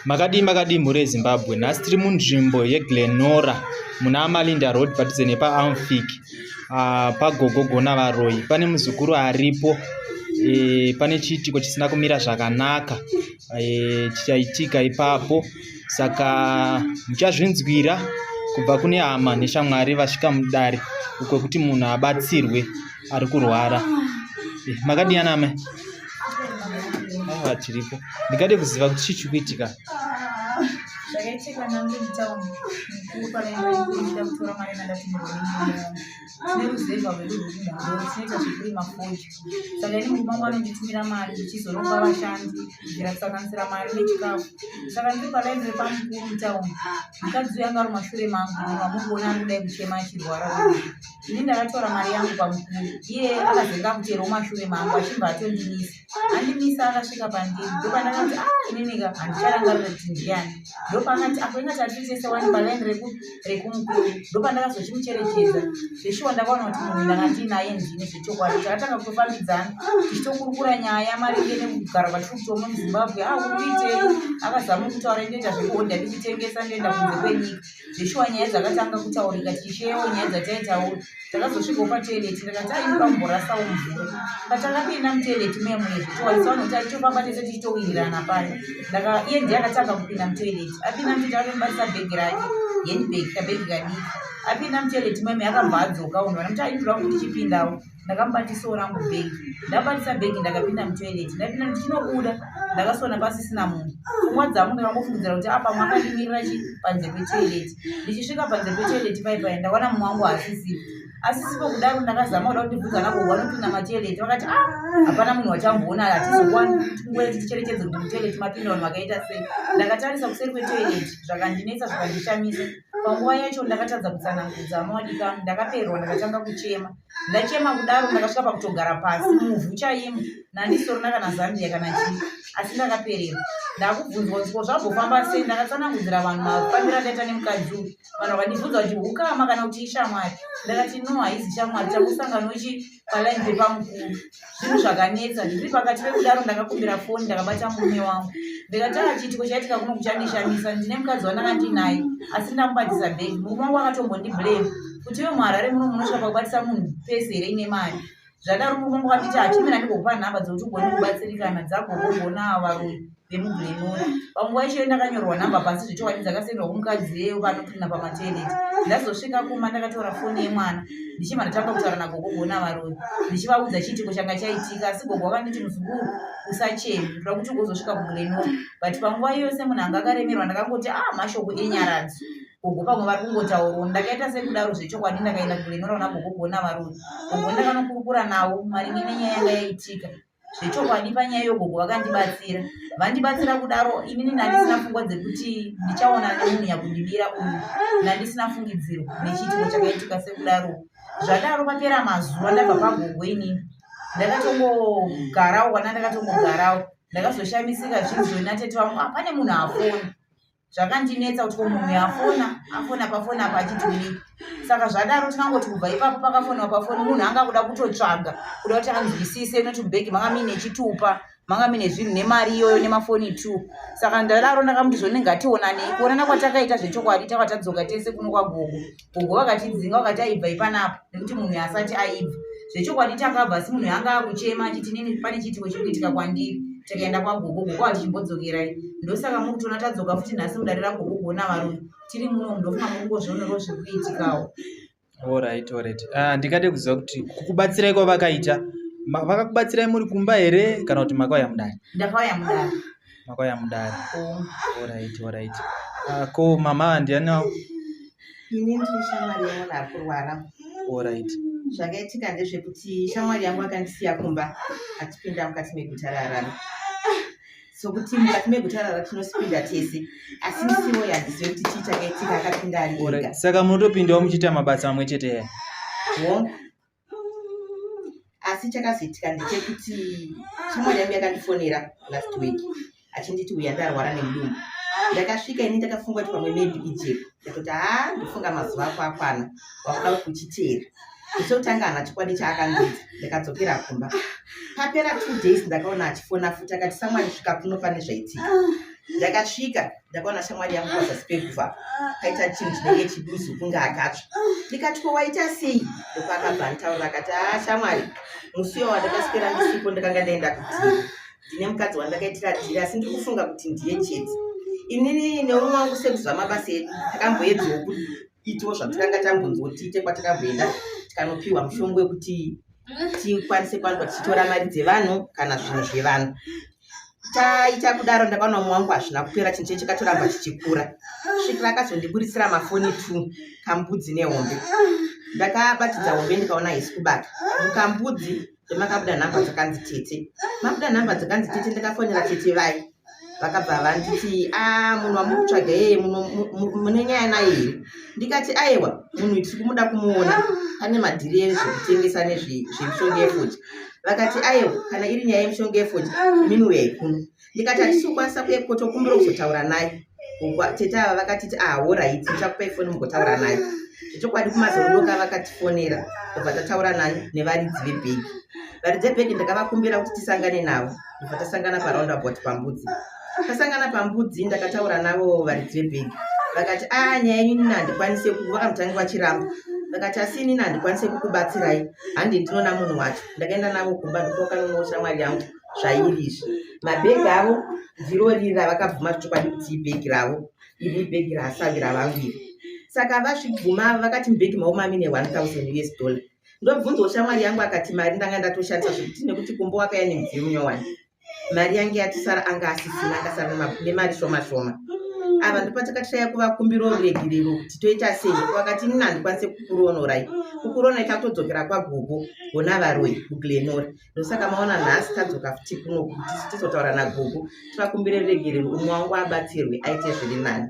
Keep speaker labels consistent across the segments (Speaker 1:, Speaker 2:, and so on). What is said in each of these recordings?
Speaker 1: Makadii makadii mhuri yeZimbabwe, nhasi tiri munzvimbo yeGlenora muna Amalinda Road padhuze nepaAmfik ah, pagogo Gona Varoyi. Pane muzukuru aripo e, pane chiitiko chisina kumira zvakanaka e, chichaitika ipapo, saka muchazvinzwira kubva kune hama neshamwari vasvika mudare uko kuti munhu abatsirwe ari kurwara. E, makadii ana amai? Aiwa tiripo. Ndingade kuziva kuti chii chiri kuitika.
Speaker 2: Zvakaitika nangu mutown mukuru panoenda kutora mari yandatumirwa nemurume wangu. Tine ruzevha rwedu rwekumhondoro tinoita zvekurima fodya. Saka ini murume wangu anonditumira mari ndichizoropa vashandi kubvira kusanganisira mari nechikafu. Saka ndiri palaini repamukuru mutown. Mukadzi uyu anga ari mumashure mangu munhu wamuri kuona ari kudai kuchema achirwara uyu. Ini ndakatora mari yangu pamukuru iye akazenga kutero mumashure mangu achibva atondimisa. Andimisa akasvika pandiri ndopandakati ah ininika handicharangarira kuti ndiyani. Ndopaakati apo inga tatiri tese wani palaini rekumukuru. Ndopandakazochimucherechedza zveshuwa ndakaona kuti munhu ndanga ndiinaye ndini zvechokwadi. Takatanga kutofambidzana tichitokurukura nyaya maringe nekugara kwatiri kutomo muZimbabwe. Ah uri kuitei? Akazama kutaura ndoita zvekuhodha ndichitengesa ndoenda kunze kwenyika. Zveshuwa nyaya dzakatanga kutaurika tichisheyawo nyaya dzataitaura. Takazosvikawo patoilet ndakati ainoda kumborasawo mvura. Patakapinda mutoilet muye muye zvechokwadi savanhu kuti tofamba tese tichitowirirana paya. Ndaka iye ndiye akatanga kupinda mutoilet. Apinda mutoilet akatomubatisa bhegi rake, handbag, kabhegi kadiki. Apinda mutoilet muye muye akabva adzoka unhu vana muti ainoda kuti tichipindawo. Ndakamubatisawo rangu bhegi. Ndabatisa bhegi ndakapinda mutoilet. Ndapinda ndichinobuda ndakasona pasisina munhu. Pfungwa dzangu ndakangofungidzira kuti apa makandimirira chi panze petoilet. Ndichisvika panze petoilet pai pai ndawana mumwe wangu asisipo. Asisipo kudaro ndakazama kuda kuti ndibvunze ana gogo vanopinda matoilet vakati ah hapana munhu wachamboona hatizokwani tinguva ticherechedze kuti mutoilet mapinda vanhu vakaita sei. Ndakatarisa kuseri kwetoilet zvakandinetsa zvikandishamisa. Panguva yacho ndakatadza kutsanangudza mawadikanwi ndakapererwa ndakatanga kuchema. Ndachema kudaro ndakasvika pakutogara pasi muvhu chaimo nandisorina kana Zambia kana chii asi ndakapererwa. Ndakubvunzwa kuti ko zvambofamba sei ndakatsanangudzira vanhu mafambiro andaita nemukadzi uyu. Vanhu vakandibvunza kuti hukama kana kuti ishamwari. Ndakati no haizi shamwari tangosangana uchi palaini pepamukuru. Zvinhu zvakanetsa ndiri pakati pekudaro ndakakumbira foni ndakabata murume wangu. Ndikati ah chiitiko chaitika kuno kuchandishamisa ndine mukadzi wandanga ndinaye asi ndamubatisa bhegi. Murume wangu akatombondiblame kuti iwe muHarare muno munosvika pakubatisa munhu pese here ine mari. Zvadaro murume wangu akanditi hachimira ndikokupa nhamba dzekuti ugone kubatsirikana dzagogogona varoyi vemuGlenora. Panguva ichoyo ndakanyorwa nhamba pasi zvechokwadi dzakasendwa kumukadzi iyeyo panopinda pamatoilet. Ndazosvika kumba ndakatora foni yemwana ndichibva ndatanga kutaura nagogo gona varoyi ndichivaudza chiitiko changa chaitika asi gogo vakanditi muzukuru usacheme ndoda kuti ugozosvika kuGlenora. But panguva iyoyo semunhu anga akaremerwa ndakangoti ah mashoko enyaradzo. Gogo pamwe vari kungotaurawo. Ndakaita sekudaro zvechokwadi ndakaenda kuGlenora kuna gogo gona varoyi. Gogo ndakanokurukura navo maringe nenyaya yanga yaitika. Zvechokwadi panyaya iyo gogo vakandibatsira. Vandibatsira kudaro inini ndandisina pfungwa dzekuti ndichaona nemunhu nyakundibira uyu. Ndandisina fungidziro nechiitiko chakaitika sekudaro. Zvadaro papera mazuva ndabva pagogo inini. Ndakatongogarawo kana ndakatongogarawo. Ndakazoshamisika zvinhu zvona tete vangu ah, pane munhu afona. Zvakandinetsa kuti ko munhu afona afona pafoni apa achiti kudii. Saka zvadaro tinangoti kubva ipapo pakafonwa pafoni munhu anga kuda kutotsvaga kuda kuti anzwisise noti mubhegi manga muine chitupa manga muine zvinhu nemari iyoyo nemafoni two. Saka ndadaro ndakamuti zvoni ngationanei. Kuonana kwatakaita zvechokwadi tava tadzoka tese kuno kwagogo. Gogo vakatidzinga vakati aibva ipanapa nekuti munhu asati aibva. Zvechokwadi takabva asi munhu anga akuchema achiti nini pane chiitiko chiri kuitika kwandiri. Takaenda kwagogo, gogo vakati chimbodzokerai. Ndosaka muri kutoona tadzoka futi nhasi mudare ragogo kuona varume. Tiri muno ndofunga muri kungozvionerwo zviri kuitikawo.
Speaker 1: Alright, alright. Ah, ndingade kuziva kuti kukubatsirai kwavakaita vakakubatsirai muri kumba here kana kuti makauya mudare?
Speaker 2: Ndakauya mudare.
Speaker 1: Makauya mudare. Oh. Alright, alright. Ah, ko mama ndiani wavo?
Speaker 3: Ini ndiri shamwari yemunhu ari kurwara.
Speaker 1: Alright.
Speaker 3: Zvakaitika ndezvekuti shamwari yangu akandisiya kumba achipinda mukati meguta reHarare. Sokuti mukati meguta reHarare tinosipinda tese asi misiwo handizive kuti chii chakaitika akapinda ari ega.
Speaker 1: Saka munotopindawo muchiita mabasa mamwe chete here?
Speaker 3: Hongu. Asi chakazoitika ndechekuti shamwari yangu yakandifonera last week achinditi uya ndarwara nemudumbu. Ndakasvika ini ndakafunga kuti pamwe maybe ijeko. Ndakati haa ndofunga mazuva ako akwana wakuda kuti uchiteera. Chekutanga haana chokwadi chaakandiudza. Ndakadzokera kumba. Papera 2 days ndakaona achifona futi akati samwari svika kuno pane zvaitika. Ndakasvika ndakaona shamwari yangu pazasi peguva paita chinhu chinenge chiduzu kunge akatsva. Ndikati ko waita sei? Ndopaakabva anditaurira akati haa shamwari, musi uyo wandakaswera ndisipo ndakanga ndaenda kudhiri. Ndine mukadzi wandakaitira dhiri asi ndiri kufunga kuti ndiye chete. Inini neumwe wangu sekuziva mabasa edu takamboedzawo kuitawo zvatakanga tambonzwa tiite kwatakamboenda tikanopiwa mushonga wekuti tikwanise kuwanikwa tichitora mari dzevanhu kana zvinhu zvevanhu. Taita kudaro ndakaona umwe wangu hazvina kupera chinhu chee chakatoramba chichikura svikira akazondiburitsira mafoni two kambudzi nehombe. Ndakabatidza hombe ndikaona haisi kubata. Mukambudzi ndomakabuda nhamba dzakanzi tete. Mabuda nhamba dzakanzi tete ndakafonera tete vai vakabva vanditi a ah, munhu wamuri kutsvaga iyeye mune nyaya naye here? Ndikati aiwa munhu tiri kumuda kumuona pane madhiri ezvekutengesa nezvemishonga yefodya. Vakati aiwa kana iri nyaya yemishonga yefodya imimi uyai kuno. Ndikati hatisi kukwanisa kuye tokumbira kuzotaura naye. Tete ava vakatiti ah horaiti ndichakupai foni mugotaura naye. Zvechokwadi kumazorudoka vakatifonera ndobva tataura nani nevaridzi vebhegi. Varidzi vebhegi ndakavakumbira kuti tisangane navo ndobva tasangana paroundabout pambudzi. Tasangana pambudzi ndakataura navo varidzi vebhegi vakati a ah, nyaya yenyu inini handikwanise vakamutanga vachiramba vakati asi inini handikwanise kukubatsirai handi ndinoona munhu wacho. Ndakaenda navo kumba ndopakanonowo shamwari yangu zvairi izvi. Mabhegi avo ndiro riri ravakabvuma zvechokwadi kuti ibhegi ravo iri ibhegi raasavira vangu iri. Saka vazvibvuma vakati mubhegi mavo mamine 1000 US dollar. Ndobvunzawo shamwari yangu akati mari ndanga ndatoshandisa zvekuti nekuti kumbo wakaya nemudziyo munyowani. Mari yange yatisara anga asisina akasara nemari shoma shoma. Ava ndopatakatishaya kuvakumbira ruregerero kuti toita sei vakati inini handikwanise kukuronorai. Kukuronai takutodzokera kwagogo gona varoyi kuGlenora. Ndosaka maona nhasi tadzoka futi kuno kuti tizotaura nagogo tivakumbire ruregerero umwe wangu abatsirwe aite zviri nani.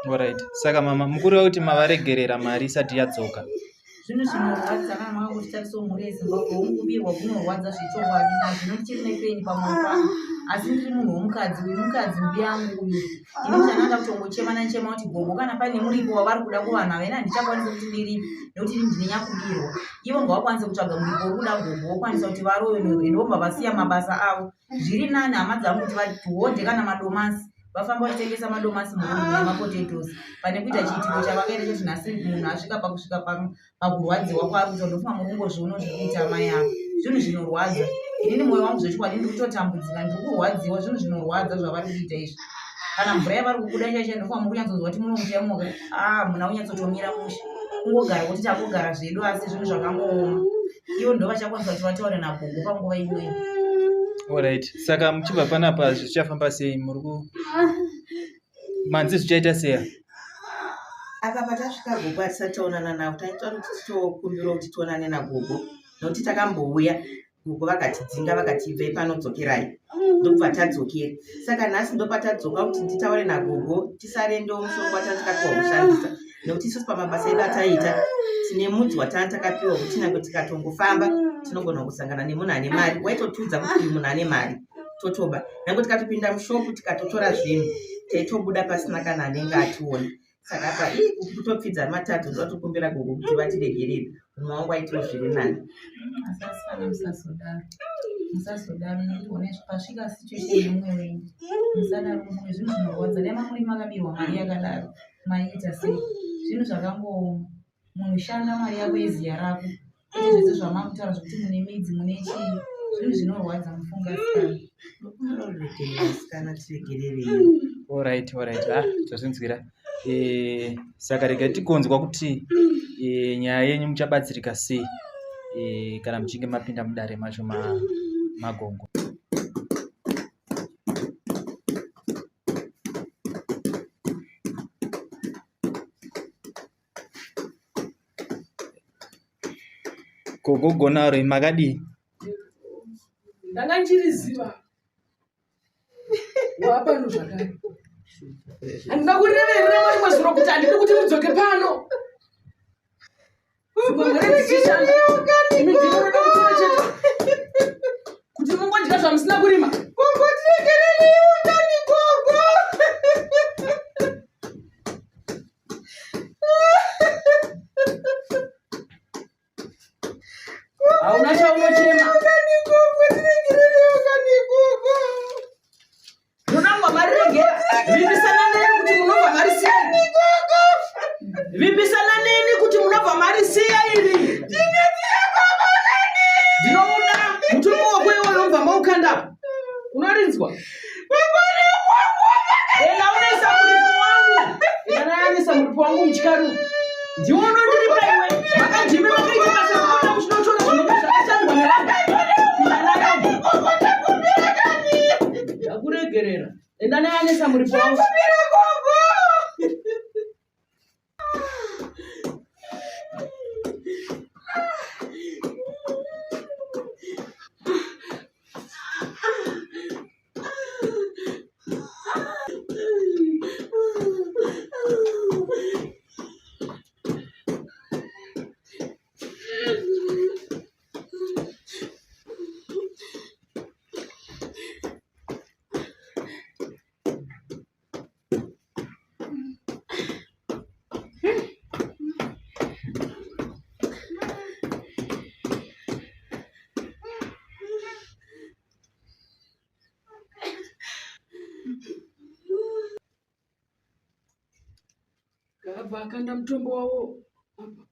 Speaker 1: Alright. Saka mama mukureva kuti mavaregerera mari isati yadzoka.
Speaker 2: Zvinhu zvinorwadza kana makangozvitarisawo mhuri yeZimbabwe hongu kubirwa kunorwadza zvechokwadi nazvino ndichiri nepeni pamwoyo pangu asi ndiri munhu womukadzi uyu mukadzi mbiyangu uyu ini chandanga kutongochema nachema kuti gogo kana paine muripo wavari kuda kuvanhu ava ini handichakwanisi kuti ndiripe nekuti ini ndine nyakubirwa ivo ngavakwanise kutsvaga muripo uri kuda gogo vokwanisa kuti varoyonyorwe ende vobva vasiya mabasa avo zviri nani hama dzangu kuti vatihodhe kana madomasi vafamba vachitengesa madomasi muroad nemapotatoes pane kuita chiitiko chavakaita choti nhasi munhu asvika pakusvika pakurwadziwa kwaari kuita ndofunga muri kungozviona zviri kuita amai avo zvinhu zvinorwadza inini mwoyo wangu zvechokwadi ndiri kutotambudzika ndiri kurwadziwa zvinhu zvinorwadza zvavari kuita izvi kana mvura yavari kubuda chaicha ndofunga muri kunyatsonzwa kuti muno muchamuka ah muna kunyatsotomira mushe kungogara kuti tangogara zvedu asi zvinhu zvakangooma ivo ndo vachakwanisa kuti vataure nagogo panguva iyoyo
Speaker 1: Alright. Saka muchibva panapa zvichafamba sei? Muri ku manzi zvichaita sei?
Speaker 3: Apa patasvika gogo hatisati taonana navo taita kuti titokumbira kuti tionane nagogo nokuti takambouya gogo vakatidzinga vakati ibvai pano dzokerai ndokubva tadzokera saka nhasi ndopatadzoka kuti nditaure nagogo tisarendo mushonga watanga takapiwa kushandisa nekuti isusu pamabasa edu ataiita tine mudzi watanga takapiwa kuti nyange tikatongofamba tinogona kusangana nemunhu ane mari waitotiudza kuti uyu munhu ane mari totoba nyange tikatopinda mushopu tikatotora zvinhu taitobuda pasina kana anenge ationa saka apa ii kutopfidza matatu ndoda kutokumbira gogo kuti vatiregerere umwe wangu aitiwo zviri nani
Speaker 2: asasikana musazodaro musazodaro nekuti one pasvika situation yemumwe wenyu musadaro mumwe zvinhu zvinorwadza dai mamuri makabirwa mari yakadaro maiita sei zvinhu zvakangooma munhu shanda mari yako yeziya rako kwete zvese zvamakutaura zvekuti mune midzi mune chii zvinhu zvinorwadza mufunga asikana
Speaker 3: asikana tiregererei
Speaker 1: Alright, alright. Ah, tazvinzwira. Eh, saka rega tigonzwa kuti eh, nyaya yenyu muchabatsirika sei eh, kana muchinge mapinda mudare macho magogo. Gogo Gonaro makadii?
Speaker 4: Ndanga ndichiriziva. Wapano zvakare. Handina kureverera rimwe zuro kuti handidi kuti mudzoke pano. Dzimwe mhuri dzichishanda. Imi ndimi munoda kucherechedza. Kuti mungodya zvamusina kurima.
Speaker 3: Gogo tiregerereiwo kani gogo.
Speaker 4: Hauna chaunochema.
Speaker 3: Kani gogo tiregerereiwo kani gogo.
Speaker 4: Munangwa mariregera. Chikaru. Ndiwe unondiripa iwe. Makajime makaita basa rekuona muchinotora zvinenge zvakashandwa nevanhu. Pinda nayo. Ndakuregerera. Enda naye anesa muripo wangu. Gava akanda mutombo wavo apa.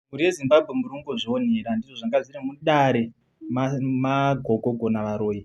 Speaker 1: Mhuri yeZimbabwe muri kungozvionera ndizvo zvanga zviri mudare magogo Gonavaroyi.